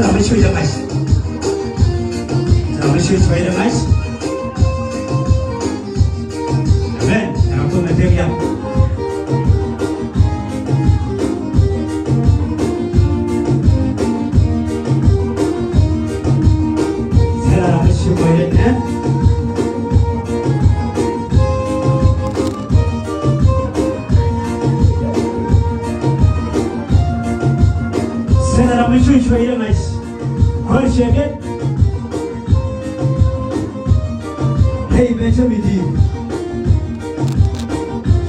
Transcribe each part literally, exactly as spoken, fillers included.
Ram mi cuc ɛ ŋa̱c. Ram mi cuc cuc ɛ ŋa̱c. Amen. Ram mi cuc cuc ɛ ŋa̱c. Ram mi cuc cuc ɛ ŋa̱c. Sɛn ram mi cuc cuc ɛ ŋa̱c. Kuäär ciɛ gɛt. Hey, bɛ cä mi di̱i̱t.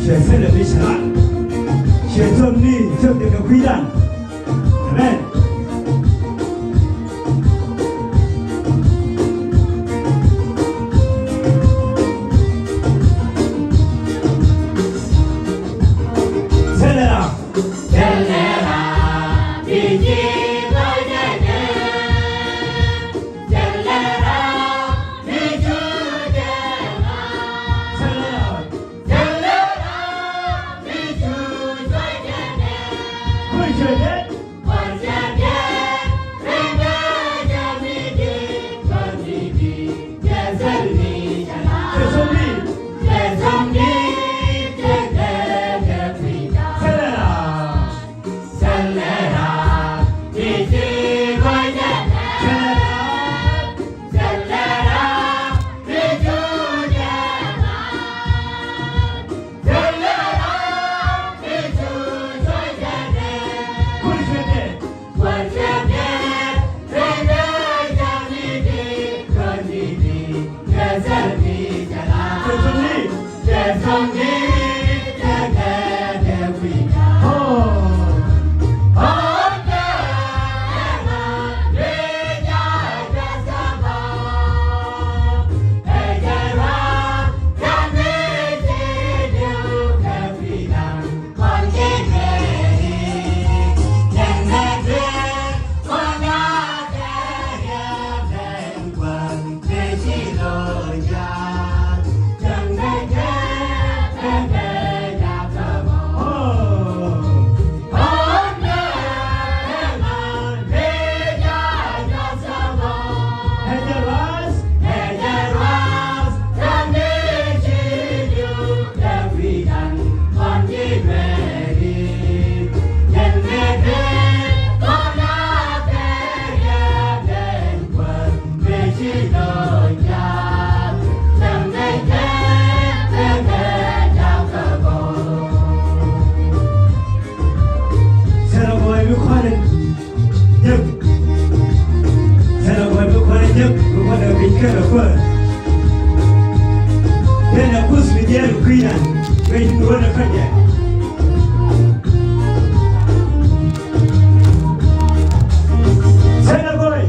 Ciɛ thilɛ mi cä ran. Ciɛ thom ni thom dee kɛ kui̱dan. Amen. Thilɛ ram. Sɛn ɛ gɔɔy bi kua̱r in jek. Sɛn ɛ gɔɔy bi kua̱r in jek, bi kua̱r in jek, bi kua̱r in jek. Denɛ kuth mi diɛɛr kui̱dan, ben duɔ̱ɔ̱r ɛ kä jɛ. Sɛn ɛ gɔɔy.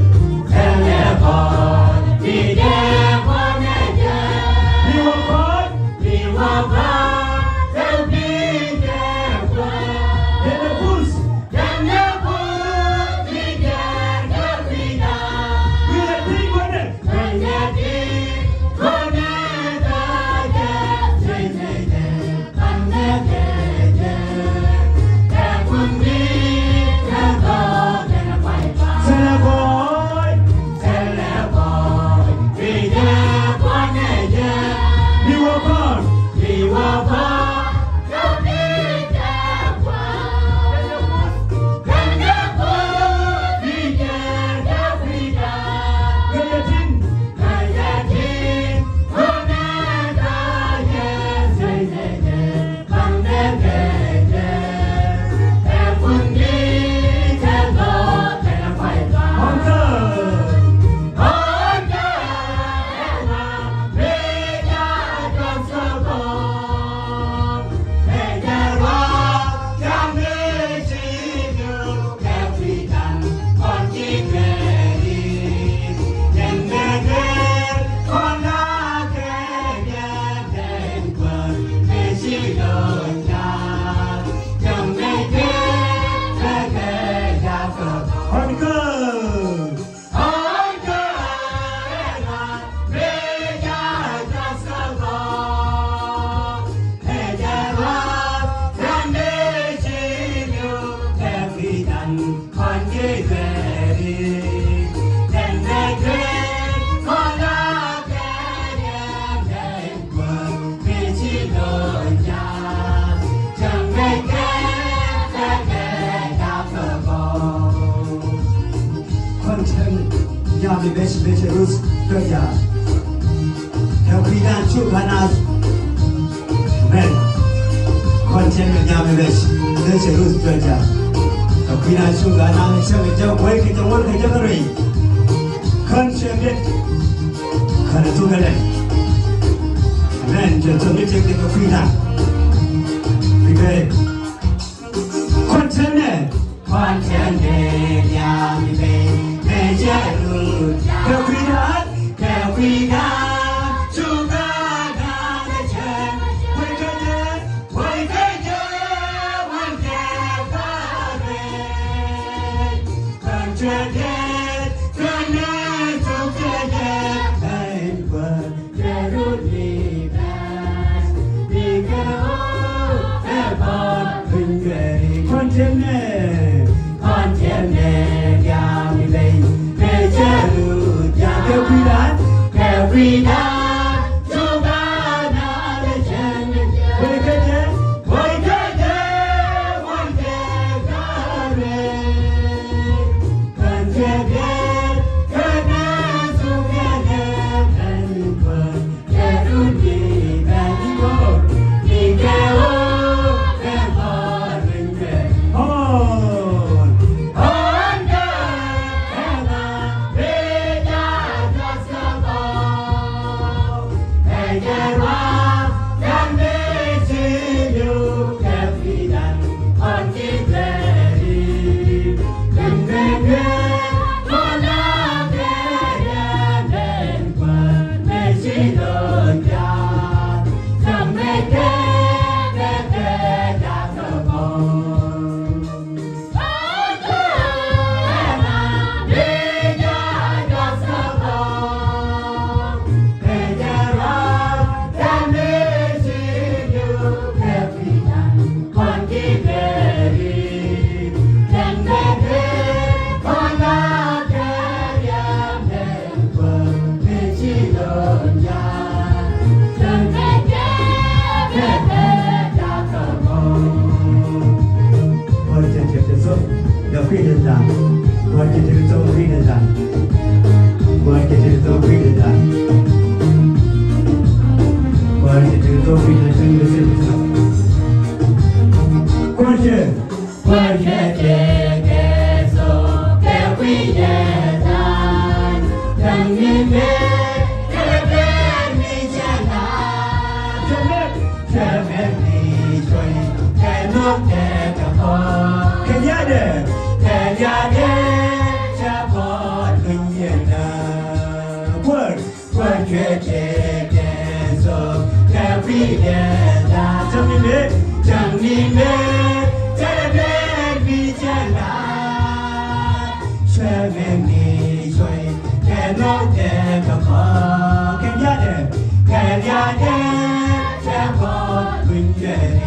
Kɔn cɛ mi nyam mi bɛc bɛc ruth tuɔca. Kɛ kui̱dan cu kanas. Amen. Kɔn cɛ mi nyam mi bɛc bɛc ruth tuɔca. Kɛ kui̱dan cu kanas cɛ mi jɛ kuay kɛ jɛ wol kɛ jɛ kɛ rɛy. Kɔn cɛ mi kɔn ɛ thuk kɛ lɛ. Amen. Cɛ thuk mi tëk kɛ kui̱dan. Kui̱ bɛrɛ. Kɔn cɛ mi. Kɔn cɛ mi nyam mi bɛc bɛc ruth kɛ kui̱dan kɛ kui̱dan. Cu kanas cɛ mi jɛ kuay kɛ jɛ wol kɛ jɛ wol kɛ kɛ rɛy. Kɔn cɛ mi kɔn ɛ thuk kɛ lɛ. Kɔn cɛ mi, kɔn cɛ mi nyam mi bɛc bɛc ruth tuɔca kɛ kui̱dan kɛ kui̱dan. Cu kanas cɛ mi jɛ kuay kɛ jɛ wol kɛ jɛ wol kɛ kɛ rɛy. Kɔn cɛ. Kuäär, kuäär cuɛ tëë tëë thok kɛ kui̱dɛ la. Cäŋ ni mëë, cäŋ ni mëë, cä dee bi cä la. Cuɛ mëë ni cuɛ kɛ nhɔk tëë kɛ kɔk kɛ jadɛ, kɛ jadɛ cɛ kɔk kui̱ cuɛ ni.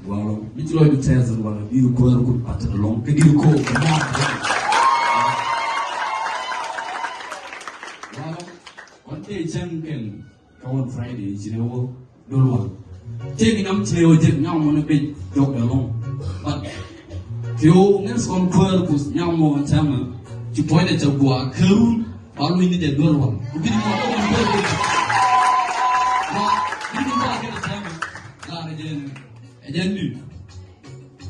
Walɔ mi ci lɔc bi tɛɛth walɔ diri ko̱r kun patin alɔŋ kɛ diri ko̱r kɛ maa. Walɔ kɔn tëë cäŋ kɛl. Kä wä Friday ci nɛ wä dol wal. Tëë mi nam ci nɛ wä jek nyam mɔ ni piny jɔk dɛ lɔŋ. But ci wä ŋäth kɔn kuäär puth nyam mɔ cam ci puɔ̱nydɛ cɛ gua̱a̱ kärun ba luny ni jɛ dol wal. Ku bi ni mɔ dol wal. Ɛ jɛn ni.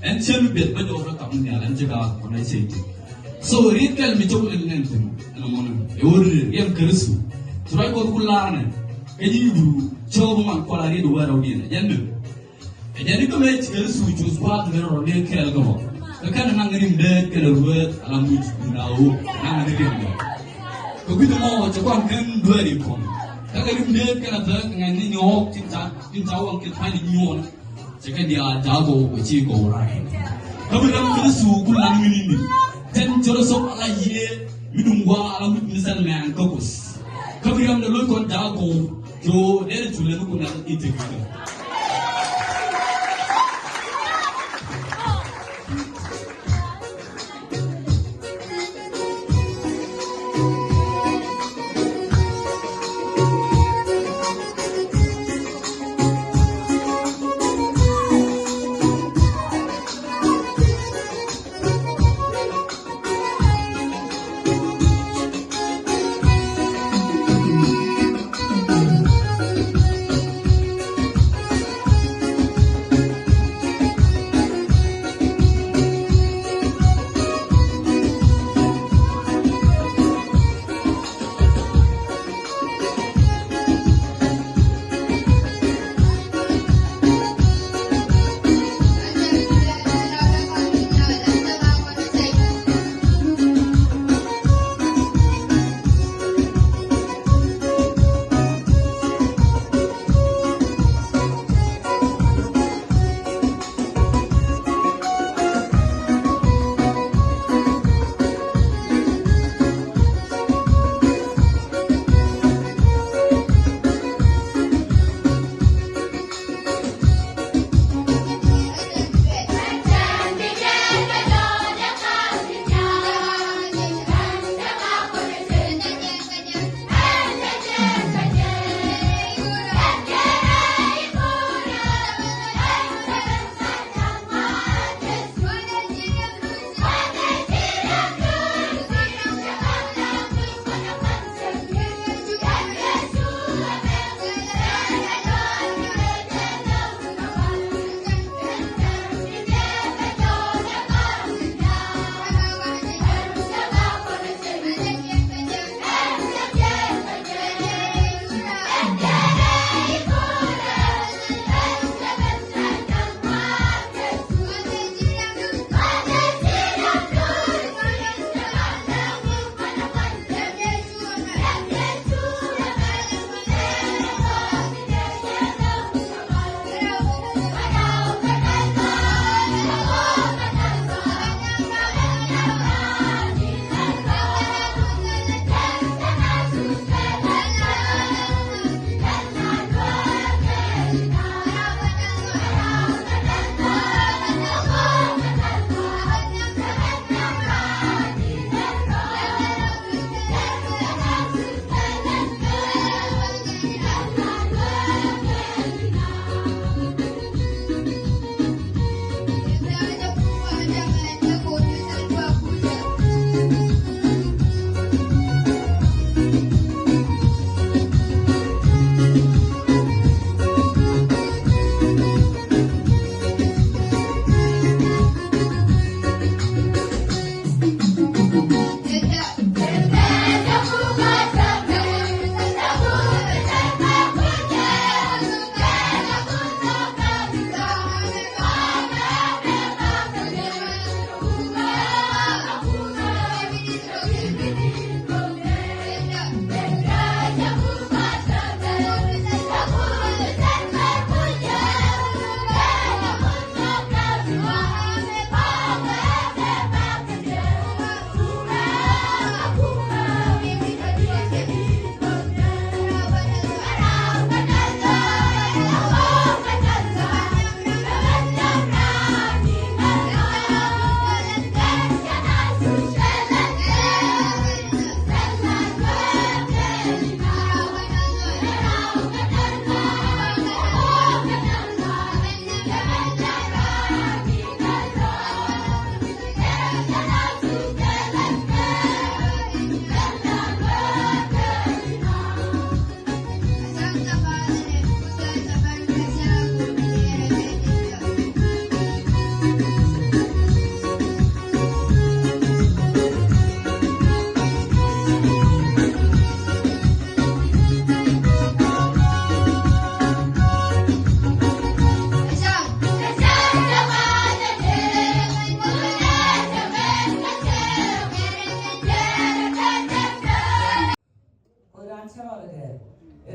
Ɛn cɛn biɛt bä jɔw rɔ kam ni alɛn cɛ ka kɔn ɛ cɛ ti. So riet kɛl mi cɔk lɛn nɛn ti ɛn mɔnɛ ɛ wä riet riɛm Kritho. Ci ruac Kuɔth ku laar nɛ kɛ ji̱ Ibru cɔw bi ŋuan kual a riet wä rɛw diɛn ɛ jɛn ni. Ɛ jɛn ni kä mɛ ci Kritho cuth kuath ni rɔ ni kɛɛl kɛ mɔ. Kä kɛn naŋ rim dee kɛn ruet ala muc na wä naŋ ni rim dee. Kɛ kui̱ mɔ cɛ kɔn kɛn dueer i kɔn. Kä kɛ rim dee kɛn a thäk ŋɛn ni nyɔɔk tin ca tin ca waŋ kɛ pa̱ny nyuɔn. Cɛ kɛ diaal ca gɔw kɛ ci gɔw rai. Kä bi ram Kritho ku lan ŋini ni. Tɛn cɛ rɔ sop ala yiee mi duŋ gua̱a̱ ala muc mi sɛl mɛn kä Kuoth. Kä bi ram dee lo̱c kɔn ca gɔw. Jo dee rɛ cu lɛ mi kun na itek.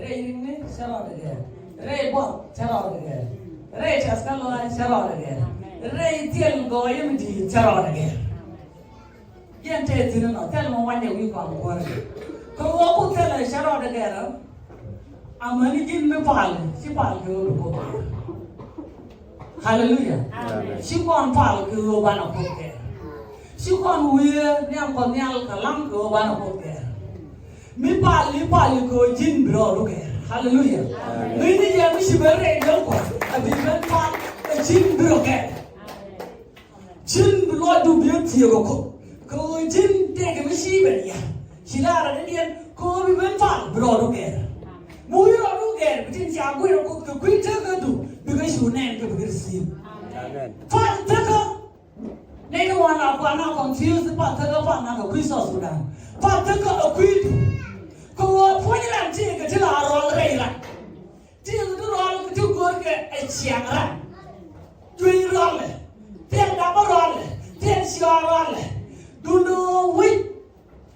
Rɛy ri̱ŋni cä rɔɔdɛ gɛr. Rɛy buɔth cä rɔɔdɛ gɛr. Rɛy tɛth kä lɔaac cä rɔɔdɛ gɛr. Rɛy thil gɔɔyä mi di̱i̱t cä rɔɔdɛ gɛr. Yɛn tëë thi̱n ɛnɔ thil mi wa̱nyɛ wi̱i̱ kɔaŋ kuäärä. Kɛ ɣöö ku thilɛ cä rɔɔdɛ gɛr. Amäni ji̱n mi pal ci pal kɛ ɣöö bi Kuoth gɛr. Haleluya. Amen. Ci kɔn pal kɛ ɣöö banɛ Kuoth gɛr. Ci kɔn wëë nhiam Kuɔth Nhial kɛ laŋ kɛ ɣöö banɛ Kuoth gɛr. Mi pal i̱ pal i̱ kɛ ɣöö ji̱n bi rɔɔdu gɛr. Haleluya. Amen. Ŋäcni jɛ mi ci ben rɛy dee Kuɔth a bi ben pal kɛ ji̱n bi rɔ gɛr. Ji̱n bi lɔcdu bi ɛ thiëëk ɛ Kuoth kɛ ɣöö ji̱n tëëkɛ mi ci ben yär. Ci la rɔ dee diɛn kɛ ɣöö bi ben pal bi rɔɔdu gɛr. Mi wi̱i̱ rɔɔdu gɛr bi tin ca gui̱r ɛ Kuoth kɛ kui̱ tekädu bikɛ cu nɛn kɛ bikɛ receive. Amen. Pal tekä. Nɛy ti wan la kuan na confuse pal tekä pal na kɛ kui̱ South Sudan. Pal tekä ɛ kui̱du. Kɛ ɣöö puɔ̱ny ran tëëkɛ ti la rɔl rɛy ran. Ti ti rɔl ti go̱o̱rkɛ ɛ ciaŋ ran. Juey rɔlɛ. Thil dapä rɔlɛ. Thil ciɔɔr rɔlɛ. Duundɛ wi̱c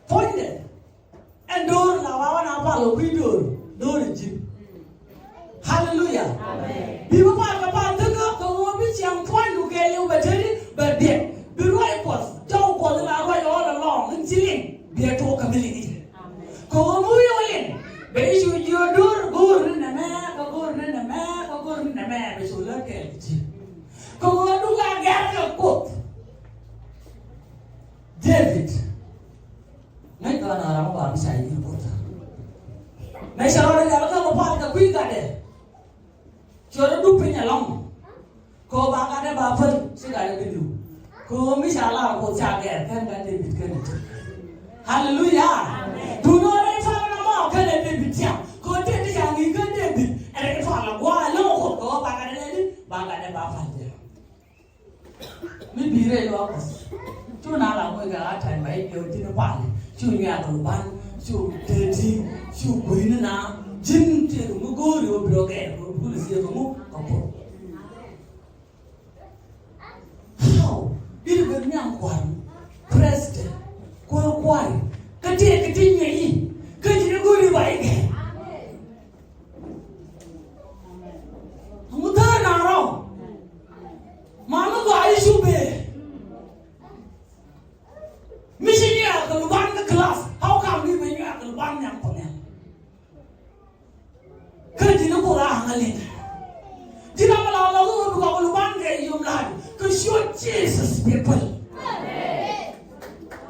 puɔ̱nydɛ. Ɛn do̱r la wawa na pal ɔ kui̱ do̱r. Do̱r ɛ ji̱n. Haleluya. Amen. Bi bä pal kɛ pal tekä kɛ ɣöö bi ciaŋ puɔ̱nydu kɛɛliw bɛ teti bɛ biɛt. Bi ruac Kuɔth. Jɔw Kuɔth la ruac all along in ci liŋ. Bi ɛ tuɔɔk kɛ mi liŋ i̱. Kɛ ɣöö mi wi̱i̱ wä liŋ bɛ i̱ cu jiö do̱r go̱o̱r ni nɛmɛ kɛ go̱o̱r ni nɛmɛ kɛ go̱o̱r ni nɛmɛ bɛ cu lät kɛɛl kɛ ji̱. Kɛ ɣöö duŋ la gɛ̈r kɛ Kuoth. David. Ŋäc kɛ ɣän ɣän ram ɣɔaa mi ca yi̱r Kuoth. Mëë cɛ rɔɔdɛ gɛ̈r kä kɛ pal kɛ kui̱ gatdɛ. Cɛ rɔ dup piny ɛlɔ̱ŋ. Kɛ ɣöö ba gatdɛ ba päl ci gatdɛ bi li̱w. Kɛ ɣöö mi ca lar Kuoth ca gɛr kɛn gat David kɛnɛ ti. Haleluya. Amen. Duundɛ rɛy pal na mɔ kɛnɛ David tiam. Kɛ ɣöö tëë ti ca ŋi̱i̱c kä David ɛ rɛy pal a gua̱a̱ ɛlɔ̱ŋ Kuoth kɛ ɣöö ba gatdɛ nɛni ba gatdɛ ba päl jɛ. Mi bi̱i̱ rɛy luaak Kuɔth. Cu na la moc kɛ a ta̱ny ba i̱ jɛ wä ji̱n pal. Cu nyuak luban. Cu teti. Cu gui̱ni na. Ji̱n tëëk mi go̱o̱ri wä bi rɔ gɛr wä bi kulɛ thiek kɛ ŋu kɛ Kuoth. How? Diri bɛ nhiam kua̱r. President. Kuäär kua̱r. Kä tëëk kɛ ti nyuɛc i̱. Kä ji̱n i̱ go̱o̱ri ba i̱ gɛr. Ŋu thäär na rɔ. Ma mi gɔaa i̱ cu bëë. Mi ci nyuak kɛ luban kä class. How come mi bɛ nyuak kɛ luban nhiam kɔ nhiam? Kä ji̱n i̱ kura aŋa liŋ. Ji̱n ram mi la la wä bi kɔk luban kɛ yom la̱a̱t. Kä ciöt Jesus bi päl.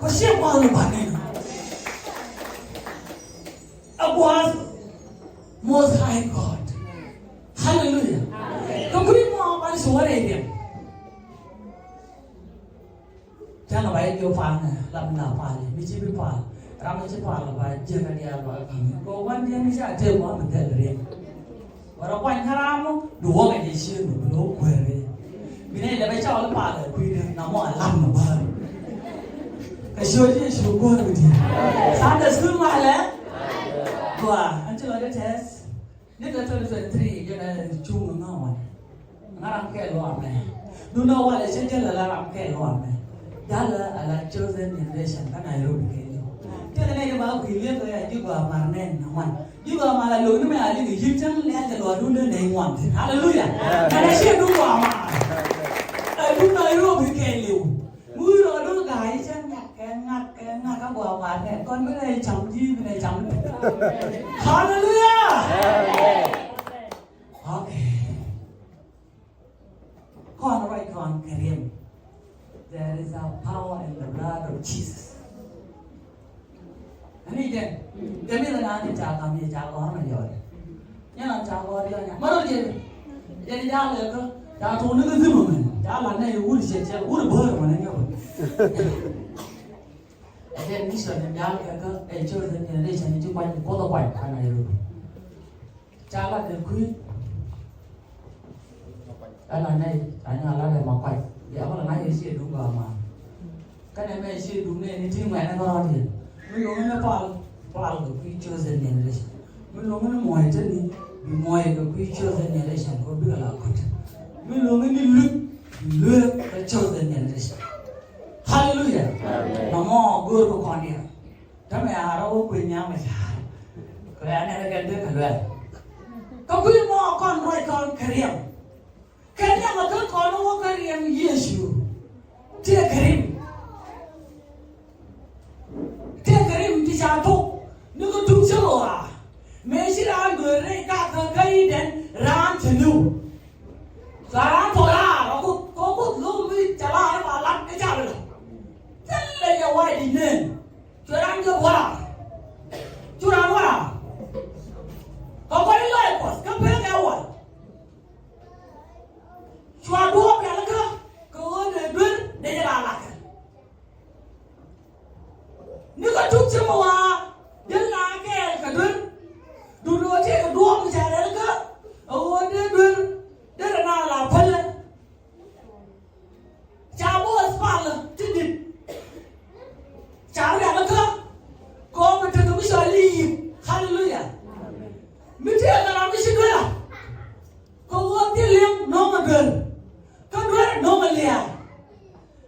Kɔ ciɛ kuath luban nɛn. A gua̱a̱th Most High God. Hallelujah. Amen. Kɛ kui̱ mɔ ban ci wä rɛy riɛm. Cäŋ a ba yɛ jiök pal nɛ lam na pal mi ci bi pal. Ram mi ci pal ba jiäk a diaal ba ka̱m. Kɛ wan diɛn mi ca tëë mɔ mi thɛl riɛm. Wala kuany kä ram mɔ bi wäkɛ jɛ ciën mi bi lo̱k kuɛɛr riɛm. Bi nɛ lɛ bɛ ca wä pal ɛ kui̱dɛ na mɔ a lam mi bäär. Kɛ ciöt Yecu go̱o̱r bi di̱i̱t. Sunday school malɛ. Gua an ci lɔ di tɛth. Ni kɛ twenty twenty-three jɛn ɛ cuŋ ŋa̱ wan. Ŋa̱ ram kɛl luaak mɛ. Duundɛ walɛ cɛ jɛl ala ram kɛl luaak mɛ. Jalɛ ala chosen generation kä Nairobi kɛl. Tëkɛ nɛ jɛ ba kui̱ liep kɛ ji̱ gɔaa mar nɛn na wan. Ji̱ gɔaa mar a lo̱k ni mɛ a liŋ ji̱ cäŋ lɛl kɛ luaak duundɛ nɛy ŋuan thi̱n. Hallelujah. Kɛnɛ ciɛ duun gɔaa mar. Ɛ duun Nairobi kɛl liw. Ŋuc rɔ do̱r ga̱a̱c i̱ cä ŋak kɛ ŋak kɛ ŋak kä gua̱a̱ gua̱a̱ kɛ kɔn bi nɛ cam ji̱ bi nɛ cam. Hallelujah. Okay. Kɔn ruac kɔn kɛ riɛm. There is a power in the blood of Jesus. Ani jɛ. Jɛ mi lɛ na ni ca kam yɛ ca gɔr na jɔɔdɛ. Nyɛ na ca gɔr yɔ nya. Maro jɛ. Jɛ ni ja lɛ kä. Ca tuŋ ni kä thimä mɛ. Ca la nɛ wur cɛ cɛ wur bär mɛ nɛ nyɛ bä. Ɛ jɛ mission ni ja lɛ kä. Ɛ chosen generation ni ti kuany kuɔth kuany ka na yɛ. Ca lat kɛ kui̱. Ala nɛy a nyɔk a lat ɛmɔ kuac. Bia bä la na yɛ ciɛ duŋ gɔaa ma. Kɛnɛ mɛ ciɛ duŋ nɛy ni ti ŋuɛ̈tni kärɔ̱diɛn. Mi lo̱ŋ ni pal, pal kɛ kui̱ chosen generation. Mi lo̱ŋ ni muɔ̱ɔ̱c te ni, bi muɔ̱ɔ̱c kɛ kui̱ chosen generation kɛ bikɛ la kut. Mi lo̱ŋ ni luth, bi luth kɛ chosen generation. Hallelujah. Amen. Nɔmɔ go̱o̱r kɛ kɔn diɛ. Täämɛ a rɔ wä kueny nyam a ca̱a̱r. Kɛ ɣöö ɛ nɛn kɛn dee kɛ luɛl. Kä kui̱ mɔ kɔn ruac kɔn kɛ riɛm. Kɛ riɛm a kä kɔn wä kä riɛm Yecu. Tëë kɛ rim. Tëë kɛ rim ti ca tok ni kä tuk cä ɣɔaa. Mëë ci raan dueer rɛy kakä kä Idɛn raan ci li̱w. Cua raan puɔ̱k raar a Kuoth, kɛ Kuoth lo̱k mi ca raar ba lat kä ca bi lat. Thilɛ jɛ wa̱i̱ di̱t neen. Cu raan jɛ wa̱a̱. Cu raan wa̱a̱. Kɛ kua̱r in lɔc Kuɔth kä pek ɛ wal. Cua duɔ̱ɔ̱p rialikä kɛ ɣöö dee duer dee jɛ raan lakä. Ni kä tuk cä mɔ wa̱a̱ dee na kɛɛl kɛ duer. Duundɛ ɣöö tëëkɛ duɔ̱ɔ̱p mi ca rialikä kɛ ɣöö dee duer dee rɛ na la pälɛ. Ca Boaz pal ti dit. Ca rialikä kɛ ɣöö mi tekɛ mi cɔal i̱ Ruth. Haleluya. Mi tëëkɛ ram mi ci duer a kɛ ɣöö thil liŋ nööŋɛ duer. Kä duer nööŋɛ liaal.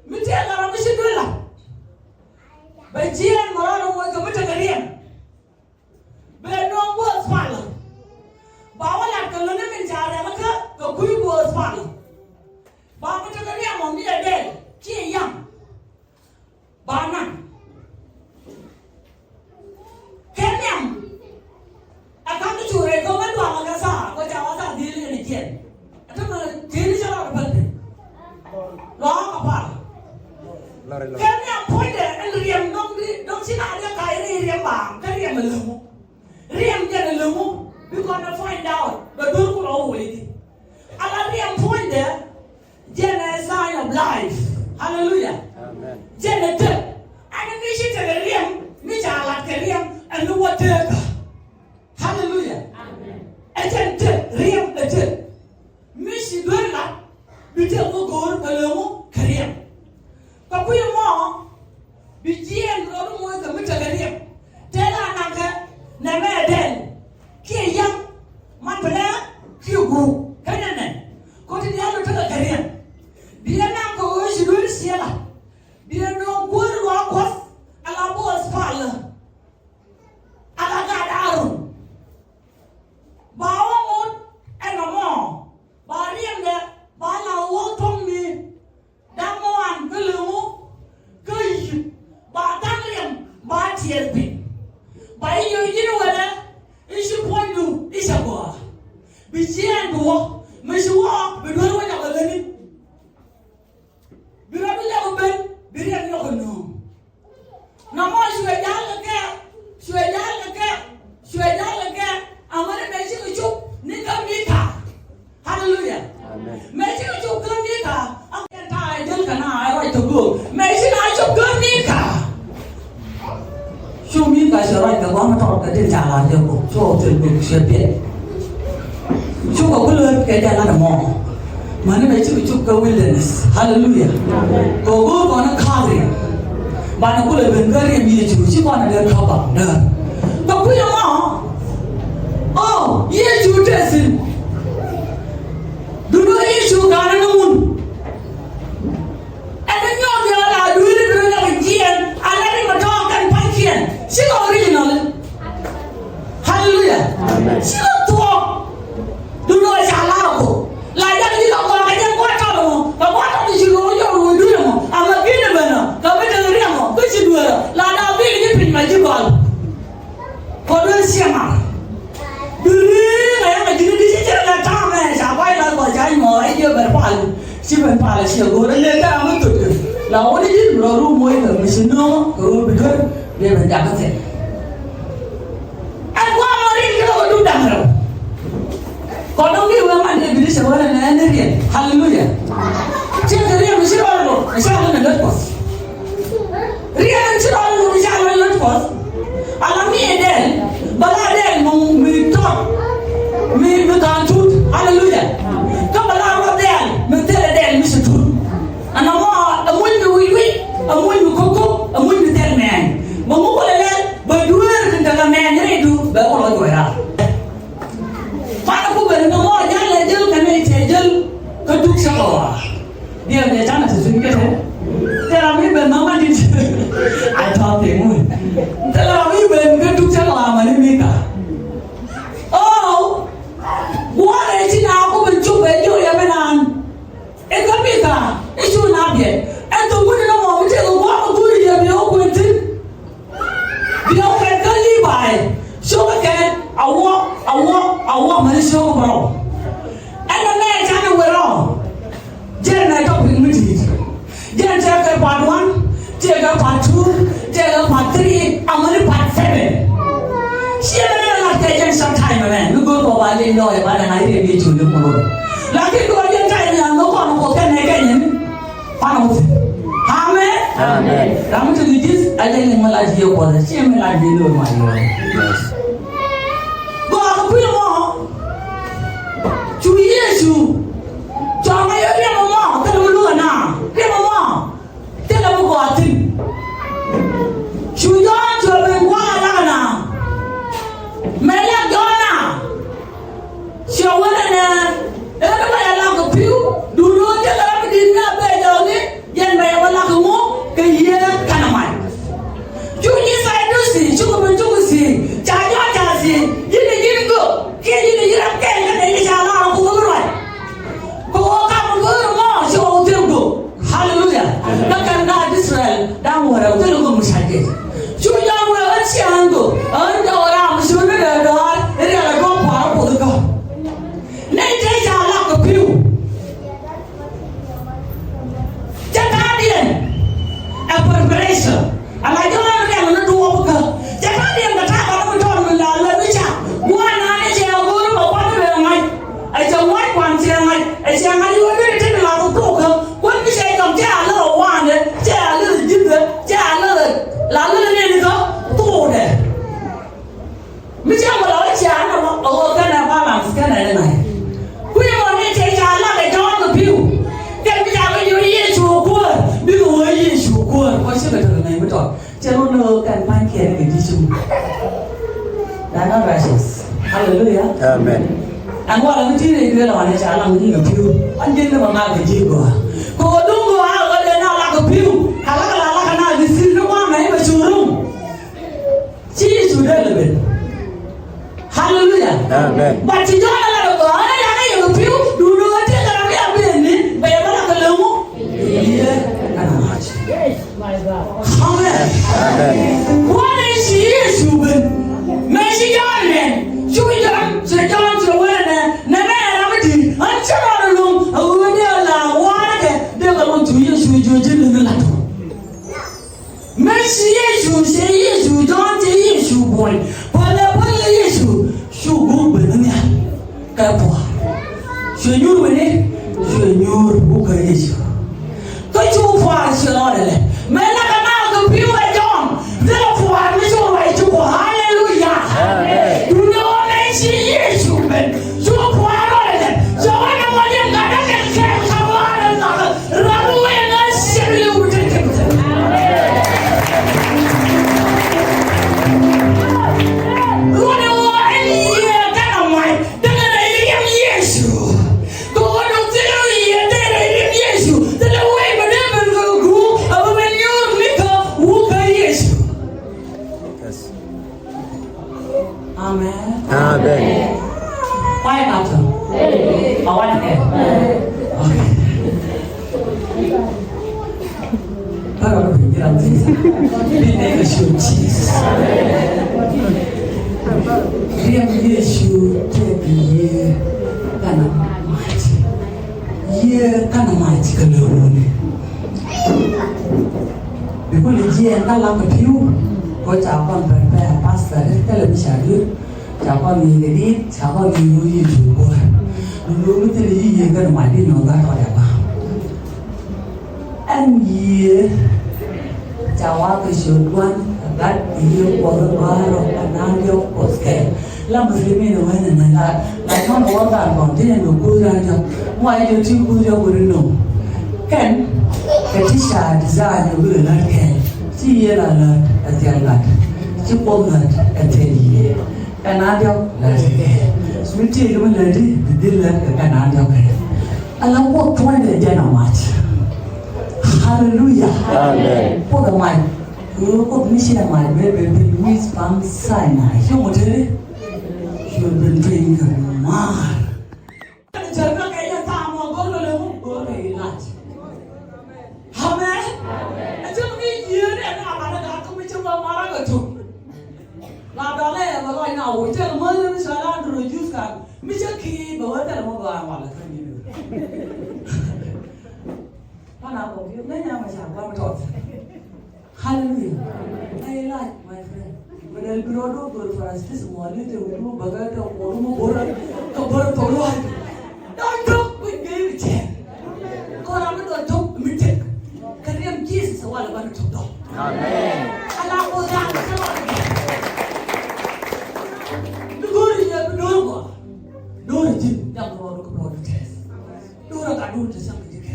Mi tëëkɛ ram mi ci duer a bɛ jiɛɛn mɛ rɔɔdɛ moc kɛ mi tekɛ riɛm. Bɛ nööŋ Boaz pal. Ba wä lat kɛ luni min ca rialikä kɛ kui̱ Boaz pal. Ba mi tekɛ riɛm ɔ mi ɛ dɛl kiɛ yaŋ. Ba naŋ. Kɛ nhiam. Ɛ ka̱n mi cu rɛy kɔn ɛ duaŋ ɛ kɛ thaar kɔ ca wä thaar dhil kɛnɛ jiɛn. Ɛ tämɛ ti̱i̱ni cä rɔɔdɛ päl piny. Luaŋ ɛ pal. Kɛ nhiam puɔ̱nydɛ ɛn riɛm dɔ̱ŋ di dɔ̱ŋ ci na riɛm ka yɛn i̱ riɛm baaŋ kä riɛm ɛ läŋu. Riɛm jɛn ɛ läŋu bi kɔn ɛ find out bɛ duer ku rɔ wä wee di. Ala riɛm puɔ̱nydɛ jɛn ɛ sign of life. Hallelujah. Amen. Jɛn ɛ tëk. Ɛn mi ci tekɛ riɛm mi ca lat kɛ riɛm ɛn ni wä tëkä. Haleluya. Amen. Ɛ jɛn tëk riɛm ɛ tëk. Mi ci duer lat bi tëk wä go̱o̱r kɛ löŋu kɛ riɛm. Kɛ kui̱ mɔ bi jiɛɛn rɔɔdu moc kɛ mi tekɛ riɛm. Tëë la naŋkɛ nɛmɛ ɛ dɛl kiɛ yaŋ man bi lɛ kiɛ guuk kä nɛnɛ. Kɔ ti diaal rɔ tekɛ kɛ riɛm. Bi ɛ naŋ kɛ ɣöö ci duer ciɛ la. Bi ɛ nööŋ guäär luaak Kuɔth ala Boaz palä. Ala gat Aron. Ba wä ŋot ɛn ɛmɔ ba riɛmdɛ ba la wä tuɔ̱ŋni da̱ŋ ŋuan kä liŋu kä yi̱ ba tha̱a̱ŋ riɛm ba tiɛɛr piny. Ba i̱ yio̱w ji̱n wälä i̱ ci puɔ̱nydu i̱ cɛ gɔaa. Bi jiɛɛn bi wä mi ci wä bi duer wä nyɔk ɛ lätni. Bi rɔɔdu nyɔk ɛ ben bi riɛm nyɔk ɛ nööŋ. Nɔmɔ cuɛ jal kɛ kɛ, cuɛ jal kɛ kɛ, cuɛ jal kɛ kɛ. Amäni mëë cikɛ cop ni kä Mika. Haleluya. Amen. Mëë cikɛ cop kä Mika. Amen. Ta̱a̱ jɛl kɛ na ruac kɛ göök. Mëë cikɛ cop kä Mika. Cu Mika cuɛ ruac kɛ gua̱a̱th mi tɔt kɛ tin ca lar jɛ kɔ. Cu thil göök cuɛ piɛl. Cukɛ kulɛ kɛ jɛ lat ɛmɔ. Mäni mɛ cikɛ cop kä wilderness. Haleluya. Kɛ go̱o̱r kɔn ɛ ka̱th riɛm. Banɛ kulɛ ben kä riɛm Yecu ci kɔn ɛ dee kɔpa däär. Kɛ kui̱ ɛmɔ. Oh, Yecu te thi̱n. Duundɛ Yecu ka̱n ni mun. Ɛn ni nyɔk diaal a dueeri bi rɔ nyɔk jiɛɛn a la ri mɛ tɔɔk kɛn pa̱nykiɛn. Cikɛ original. Haleluya. Amen. Cikɛ thuɔɔk. Duundɛ ca lar ɔ la jak ji̱ la gɔaa kɛ jɛn gua̱a̱th tɔt ɛmɔ kɛ gua̱a̱th tɔt ci lo̱o̱ jɔk lo̱o̱ dueeri ɛmɔ. Amäni bi ni ben ɔ kɛ mi dee riɛm ɔ kä ci dueer ɔ la da̱a̱ bi ni ji̱ piny mɛ ji̱ gɔal. Kɔ duer ciɛ mat. Duer ri ŋa yɛ ŋa ji̱n di ci cɛ rɛ ta̱a̱ mɛ ca guay la gɔaa ca nyuɔɔk ɛ jiɛ bɛr pal. Ci ben pal ciɛ go̱o̱r ɛ lɛ ta̱a̱ mi thot kɛ la wä ni ji̱n rɔ ru moc kɛ mi ci nööŋ kɛ ru bi duer. Bɛ ben jakä thil. Ɛn gua̱a̱ mɔ rin kɛ lɔ kɛ dum da̱ŋ rɛw. Kɔn dɔ̱ŋ ni wee man dee bi ni cɛ wä nɛ nɛ ni riɛn. Haleluya. Cɛ kɛ riɛn mi ci rɔ lɔ mi ca lɔ nɛ lät Kuɔth. Riɛn ci rɔ lɔ mi ca lɔ nɛ lät Kuɔth. Ala mi ɛ dɛl bä la dɛl mi mi tɔt mi mi ka̱n tut. Haleluya. Kä bä la rɔ dɛl mi thilɛ dɛl mi ci tut. Ɛn ɛmɔ ɛ muc mi wi̱c wi̱c ɛ muc mi ko̱k ko̱k ɛ muc mi thil mɛɛny. Bä ŋukulɛ lɛl bä dueer tin tekɛ mɛɛny rɛydu bɛ kulɔ juɔc raar. Fanɛ ku ben kɛ mɔ jal lɛ jäl kɛ nɛy cɛ jäl kä duk cä kɛ ɣɔaa. Diɛw jɛ canɛ ti thuny kɛ tɛ. Thil ram mi ben mama dit. A tɔ̱ thiŋ wun. Thil ram mi ben kä duk cä kɛ ɣɔaa mani Mika. Sometime mɛ mi go̱o̱r kɔ ba liŋ dɔɔyɛ ba nɛ ŋa̱c riɛk Yecu liŋ kɔ lo̱r. Lakin duɔ̱ɔ̱r jɛn time ni a lo̱k kɔn Kuoth kɛn nɛ kɛn nyin. Kuan Kuoth. Amen. Amen. Ram mi te kɛ ji̱th a jɛ liŋ mi lac Yiëë Kuɔth a ciɛ mi lac ni lo̱r ma yɔɔl. Gɔaa kɛ kui̱ mɔ. Cu Yecu. Cɔɔŋ a yɛ riɛm mɔ thilɛ mi luäk a na. Riɛm mɔ. Thilɛ mi gɔaa thi̱n. Cu Jɔ̱ɔ̱n cuɛ ben gua̱a̱k a lak ɛna. Mëë lak Jɔ̱ɔ̱n a. Cuɛ wee nɛnɛ. Ëë ni bä yɛ lak kɛ pi̱w. Duundɛ ɣöö thilɛ ram mi di̱i̱t mi a bɛ jɔɔkni. Yɛn bɛ yɛ bä lak kɛ ŋu kɛ Yiëë Kanamac. Cu nyi Thayduthi, cukɛ ben cukɛ thiec. Ca Jɔ̱ɔ̱n ca thiec. Ji̱n ɛ ji̱n göök. Kiɛ ji̱n ɛ ji̱n ram kɛl kä nɛy ti ca lar ɛ Kuoth mi ruac. Kɛ ɣöö kam go̱o̱r ɛmɔ ci ɣɔw thil go̱o̱k. Haleluya. Kä kɛn gaat Israel da̱ŋ wäärä thil go̱o̱k mi ca jek. Cu Jɔ̱ɔ̱n wee ɣän cia ɣän go̱o̱k. Ɣän jɔw ram mi ci ɣän ni dee dɔ̱ɔ̱r i̱ rial ɛ duɔ̱ɔ̱p pua̱a̱r ɛ Kuoth i̱ gɔ̱r. Nɛy tëë ca lak kɛ pi̱w. Cä ta̱a̱diɛn ɛ preparation. Ala jɔ̱ɔ̱n riɛl ni duɔɔp kä. Cɛ ta̱a̱diɛn kɛ ta̱a̱ kɔn mi tɔɔt mi la lät ni ca. Gua̱a̱r naan ɛ cɛ go̱o̱r bɛ kuan ni bɛ ŋa̱c. Ɛ cɛ ŋua̱c kuan cɛ ŋa̱c. Ɛ cɛ ŋa̱c i̱ wä ni ti ti la ku tok kä. Kuän mi cɛ jɔm cɛ a lät ɛ wa̱a̱ndɛ. Cɛ a lät ɛ ji̱thɛ. Cɛ a lät ɛ la lät ɛ nɛn kä. Thokdɛ. Mi cä wä la wä cia nä wä ɣöö kɛnɛ balance kɛnɛ ni ŋa̱c. Kui̱ mɔ ni tëë ca lak kɛ Jɔ̱ɔ̱n kɛ pi̱w. Kɛn mi ca wä nyuur Yecu kuäär bikɛ wä Yecu kuäär. Wä cikɛ tekɛ ŋäc mi tɔt cɛ run ni ɣöö kɛn pa̱nykiɛn kɛ ji̱ cum. They are not righteous. Hallelujah. Amen. Ɛn walɛ mi ti̱i̱ rɛy duëël ɛ wanɛ ca lak ni kɛ pi̱w. An ji̱n ni bɛ ŋa̱k kɛ ji̱ gɔaa kɛ ɣöö duŋ gɔaa ɣöö dee na lak kɛ pi̱w. Ka lak kɛ la lak kɛ na kɛ thi̱n ni gua̱a̱mɛ i̱ bɛ cu rum. Ci Yecu dee lɛ ben. Haleluya. Amen. But ci Jɔ̱ɔ̱n a la dee gɔaa ɣän a yakä yɛ kɛ pi̱w duundɛ ɣän tëëkɛ ram mi a ben ni bɛ yɛ bä la kɛ lɛ ŋu. Yiëë Kanamac. Amen. Amen. Kuɔn in ci Yecu ben. Mëë ci Jɔ̱ɔ̱n nɛn cu Jɔ̱ɔ̱n ci Jɔ̱ɔ̱n ci wee nɛ nɛ mɛ ram mi di̱i̱t ɣän ci rɔɔd lo̱ŋ a ɣöö dee la wa̱a̱rä kɛ dee kɛ lo̱ŋ cu Yecu jiök ji̱n ni la tɔ̱. Mëë ci Yecu, ci Yecu Jɔ̱ɔ̱n, ci Yecu buɔ̱ny. Puɔ̱nydɛ, puɔ̱nydɛ Yecu cu guuk ben ni nhial kɛ pua̱a̱r. Cuɛ nyuur wi̱ni, cuɛ nyuur wuk kä Yecu. Kä cu pua̱a̱r cuɛ rɔɔdɛ lɛ. Mëë la kɛ naath kɛ pi̱w ɛ Jɔ̱ɔ̱n, thilɛ pua̱a̱r mi cu ruac cu puɔ̱ɔ̱r. Haleluya. Amen. Duundɛ ɣöö mëë ci Yecu ben. Cu pua̱a̱r rɔɔdɛ lɛ. Cu wä ni mɔ diɛn gat däkɛ kɛl kä rɔɔdɛ lɛ. Ram wee ŋa̱ ciɛk li̱w bi te kɛn. Ruɔ̱n in ɣɔɔ ɛn Yiëë Kanamac. Däkɛ rɛy riɛm Yecu. Kɛ ɣöö dɔ̱ŋ thilɛ Yiëë dee rɛy riɛm Yecu. Thilɛ wee bɛ dee ben kɛ guuk a bɛ ben nyuur mi kä wuk kä Yecu. Amen. Amen. Why not? I want to hear. Okay. Bara ba bin jira Jesus. Bin ne ka shi Jesus. Riɛm Yecu tëë kɛ Yiëë Kanamac. Yiëë Kanamac kɛ lɛ wuni. Bi kulɛ jiɛɛn kä lam kɛ pi̱w. Kɔ ca kɔn prepare pastor kɛ lɛ mi ca duer. Ca kɔn ŋi̱i̱c kɛ diit, ca kɔn ŋi̱i̱c wä Yecu kuäär. Duundɛ mi thilɛ Yiëë Kanamac di nɔŋ gat kɔn ɛ ba. Ɛn Yiëë ca wa̱a̱ kɛ ciöt Gua̱n kɛ Gat kɛ Yiëë Kuɔth, Bä, Rɔ kɛ Naan Diɔ̱k Kuɔth kɛl. La Muslimin ɛ wee nɛnɛ la, la nyɔn ɛ wä Gat kɔn ti nɛn kɛ kuth Naan Diɔ̱k. Muay jɛ ti kuth Diɔ̱k wä ri nöm. Kɛn kɛ ti ca design ɛ wä ri lät kɛl. Ci Yiëë la lät ɛ thil Gat. Ci Kuoth lät ɛ thil Yiëë. Kɛ Naan Diɔ̱k lät kɛ. Mi tëëkɛ mi lät di, di dhil lät kɛ kɛ Naan Diɔ̱k kɛ. Ala Kuoth tuɔ̱nydɛ jɛn a mac. Haleluya. Amen. Kuoth a mac. Kɛ ɣöö Kuoth mi ci a mac bɛ bɛ bɛ wi̱i̱ Palm Sinai. Ci ŋut tëë. Ci bɛ ben piny kɛ maar. Amen. Amen. Ɛ cä mi yiëë dee na banɛ gaa kä mi cä bä mara kɛ tuk. La dɔlɛ ɛ bɛ lɔc na wä cä mi cä la duro jus kan mi cä ki bɛ wä thɛlɛ mɔ bɛ wan walɛ kä ni. Pana kɔ bi mɛ nya ma ca guam tɔt. Hallelujah. Ɛ lac, my friend. Bɛ dɛl bi rɔɔdu gör paracetamol i̱ te wut mi bäkɛ te kuɔt mi bo̱rä kɛ bo̱rä thok lɔaac. Dɔ̱ŋ tök mi gee mi cɛɛl. Kɔn ram mi dɔ̱ŋ tök mi tek. Kɛ riɛm Jesus walɛ banɛ tök dɔ̱ŋ. Amen. Ala kuoth da̱a̱n kɛ rɔɔdu gɛr. Bi go̱o̱ri yɛ bi do̱r gɔaa. Do̱r ji̱n jam rɔɔdu kɛ rɔɔdu tɛth. Do̱r a gatdu te cäŋ kɛ ji̱ kɛ.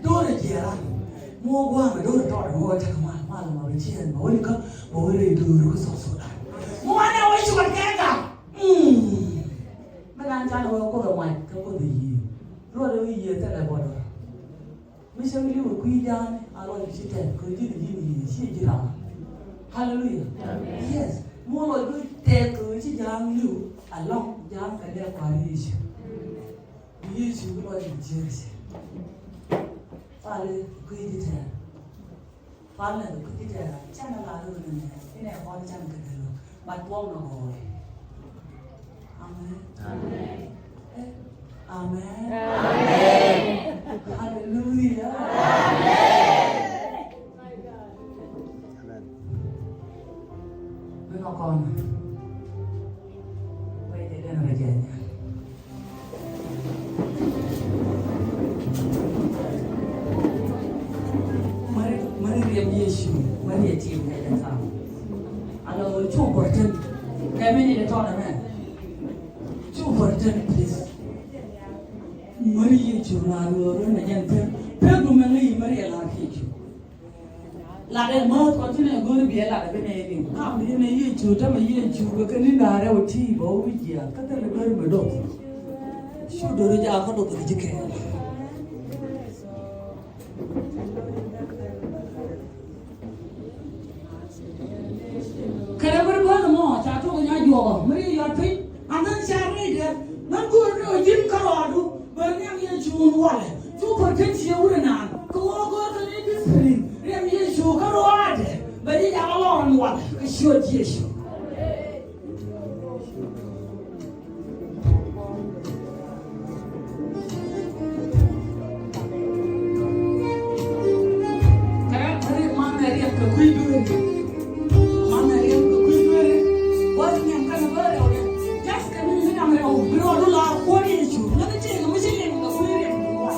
Do̱r a jiɛɛran. Muɔ gua̱a̱mɛ do̱r a tɔɔt a muɔ tekɛ mal mal ma bi ciɛɛn ma wä ni kä ma wä rɛy do̱r kä South Sudan. Muɔ ni a wä cuɔt kɛ gam. Mm. Mi nan can wä kuoth a muac kä kuoth a yiëë. Ruɔt a wä yiëë thilɛ bɔdɔr. Mi cä li̱w ɛ kui̱ ja̱a̱ŋ a lɔc ci tɛth kɛ ji̱n ji̱n yiëë ci ji̱ ram. Hallelujah. Amen. Yes. Muɔ lɔc wä tɛth kɛ ci ja̱a̱ŋ li̱w a lɔŋ ja̱a̱ŋ kɛ dee kua̱r Yecu. Yecu bi lɔc in jiäk cɛ. Pali kui̱ ji̱ tɛɛr. Pali kui̱ ji̱ tɛɛr. Canɛ la run in nɛ. Inɛ kɔn can kɛ dee lɔ. But tuɔm nɔ gɔɔy. Amen. Amen. Eh, amen. Amen. Hallelujah. Amen. Amen. Bi nɔ kɔn. Wec dee den rɛ jɛ nyal. Mari, mari riɛm Yecu, mari riɛm Yecu kɛ jɛ kam. Alo, cu pɔrtin. Kɛ mi ni de tɔnɛ mɛ. Cu pɔrtin, please. Mari Yecu la luɔrɔ na jɛn pek. Pek du mɛ ŋa yi mari la Yecu. Lat ɛ mäth kɔn ci nɛ go̱o̱ri biɛ lat ɛ bi nɛ riŋ. Kam bi nɛ Yecu tämɛ Yecu kɛ kɛ ni da̱rɛ wä ti bä wä jiak kä thilɛ go̱o̱ri bɛ dɔk. Cu do̱ri jaak kä dɔk kɛ ji̱ kɛɛl. Kɛrɛ bär bäth mɔ ca tok nya juɔk mi ri yɔt piny. And then ca ri dɛ nan go̱o̱r ni ɔ ji̱n kärɔɔdu bär niam yɛ cuun walɛ. Cu pär ken ciɛ wurɛ naan kɛ ɣöö go̱o̱r kɛ ni discipline. Riɛm Yecu kärɔaadɛ bɛ ji̱ jak lɔr ni walɛ kɛ ciöt Yecu. Kɛ ɣän bä ri manɛ riɛm kɛ kui̱ dueeri. Manɛ riɛm kɛ kui̱ dueeri. Wä ri niɛm kɛnɛ bä rɛw riɛm. Just kɛ mi ni nam rɛw bi rɔɔdu la kuɔn Yecu. Ŋäni tëëkɛ mi ci liŋ kɛ kui̱ riɛm kɛ kuɔn.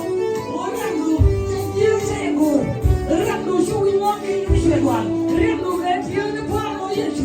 Wä riɛmdu cɛ ji̱ cɛ i̱ go̱o̱r. Riɛmdu cu wi̱i̱ muɔ̱ɔ̱n kɛ Yecu dual. Riɛmdu kɛ ti̱el ni pua̱a̱n wä Yecu.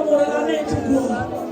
Ŋuɔ̱t ala nɛy ti guɔ̱ɔ̱r.